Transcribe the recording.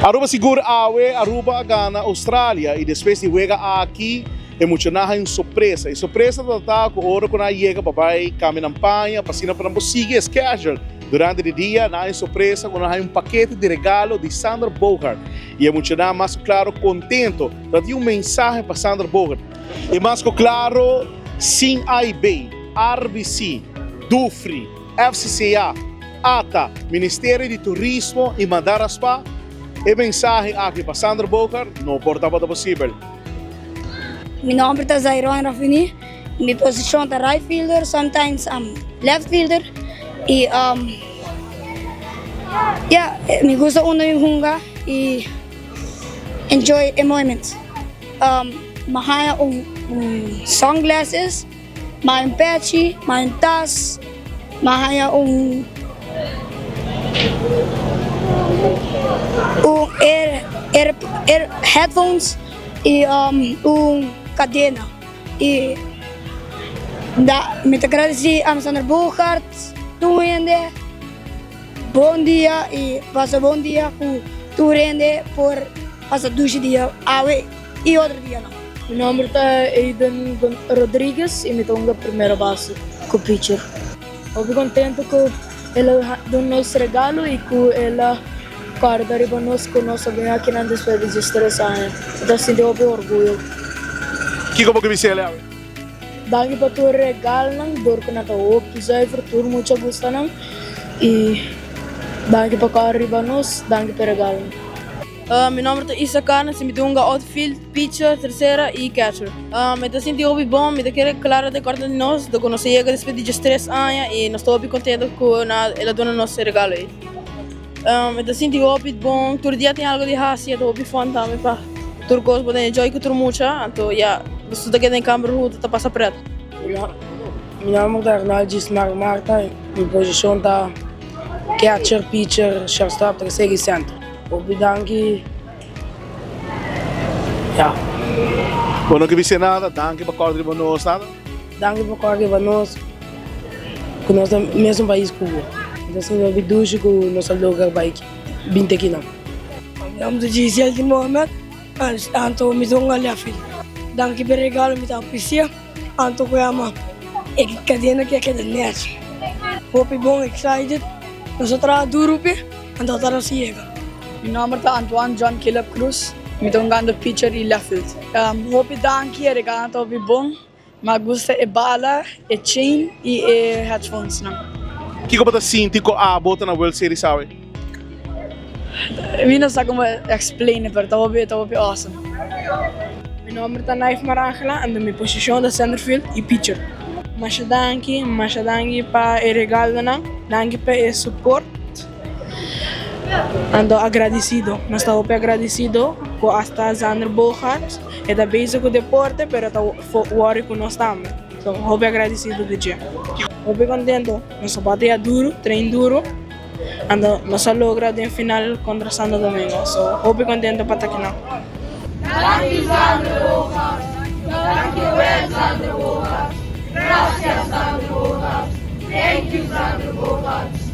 Aruba sigur awe Aruba a gana Australia y despues di wega aki e muchanan hay un sorpresa. E sorpresa ta ta cu ora cu nan a yega pa bay cambia nan paña pa asina pa nan por sigui e schedule durante di dia nan hay un sorpresa cu nan hay un pakete di regalo di Sander Bogaert y e muchanan mas cu claro contento. Ta tin un mensahe pa Sander Bogaert y mas cu claro sin AIB, RBC, Dufry, FCCA, ata, Ministerio di Turismo y Madara Spa, e mensahe aki pa Sander Bogaert no por tabata posibel. Mi nomber ta Zairon Rafini, mi posicion ta right fielder, sometimes I'm left fielder y yeah, mi gusta unda mi hunga y enjoy e moment. Mi haya un sunglasses. Mi haña un pechi, mi haña un tas, mi haña un un air air air headphones y un cadena y da mi ta gradeci Alexander Bogart tur hende bon dia y pasa bon dia cu tur hende por pasa dushi dia awe y otro dianan. Mi nomber ta Aiden Rodriguez y mi ta hunga primera base cu pitcher. Hopi contento cu el a duna nos regalo y cu el a corda riba nos cu nos a bin akinan despues di diestres aña. Mi ta sinti hopi orguyo. Kico bo ke bisa el awe? Danki pa tur regalnan, dor cu nan ta hopi zuiver, tur mucha gusta nan y danki pa corda riba nos, danki pa e regalnan. Mi nomber ta Isa Carnes y mi ta hunga outfield, pitcher, tercera y catcher. Mi ta sinti hopi bon, mi ta kere Clara ta corda di nos, dor cu nos a yega despues di diestres aña y nos ta hopi contento cu el a duna nos e regalo ey. Mi ta sinti hopi bon, tur dia tin algo di haci, e ta hopi fun tambe pa tur cos, bo ta enjoy cu tur mucha, anto ya, nos tur ta keda den camber hunto ta pasa pret. Mi nomber ta Arnaldo Gismar Marta, mi posicion ta catcher, pitcher, shortstop, tercera y center. Hopi danki ya. Bo no ke bisa nada, danki pa kòrda riba nos nada? Danki pa kòrda riba nos, ku nos ta mesun pais ku bo. Mi ta sinti hopi dushi ku nos a logra bai binti akinan. Mi nòmber ta Giselle Mohamed, anto mi ta un alèfil. Danki pa e regalo, mi ta apresiá. Anto ku yama e kadena ke a keda nèchi. Hopi bon, excited. Nos a traha duru p'e, anto ata nos yega. Mi nòmber ta Antoine John Caleb Cruz, mi ta hungando pitcher i left field. Hopi danki, e regalo ta hopi bon. Mi a gusta e bala, e chain i e headphones nan. Kiko bo ta sinti ku abo ta na World Series awe? Mi no sa como explain pero ta hopi ta hopi awesome. Mi nomber ta Naif Marangela en mi posicion ta center field y pitcher. Masha danki, masha danki pa e regalonan, danki pa e support. Anto agradecido, nos ta hopi agradecido cu hasta Xander Bogaerts e ta bezig cu deporte pero ta worry cu nos tambe. So hopi agradecido di dje. Hopi contento, nos a batea duro, train duro. Anto nos a logra den final contra Santo Domingo. So hopi contento pa ta kinan. Danki Xander Bogaerts, danki wel Xander Bogaerts, gracias Xander Bogaerts, thank you Xander Bogaerts.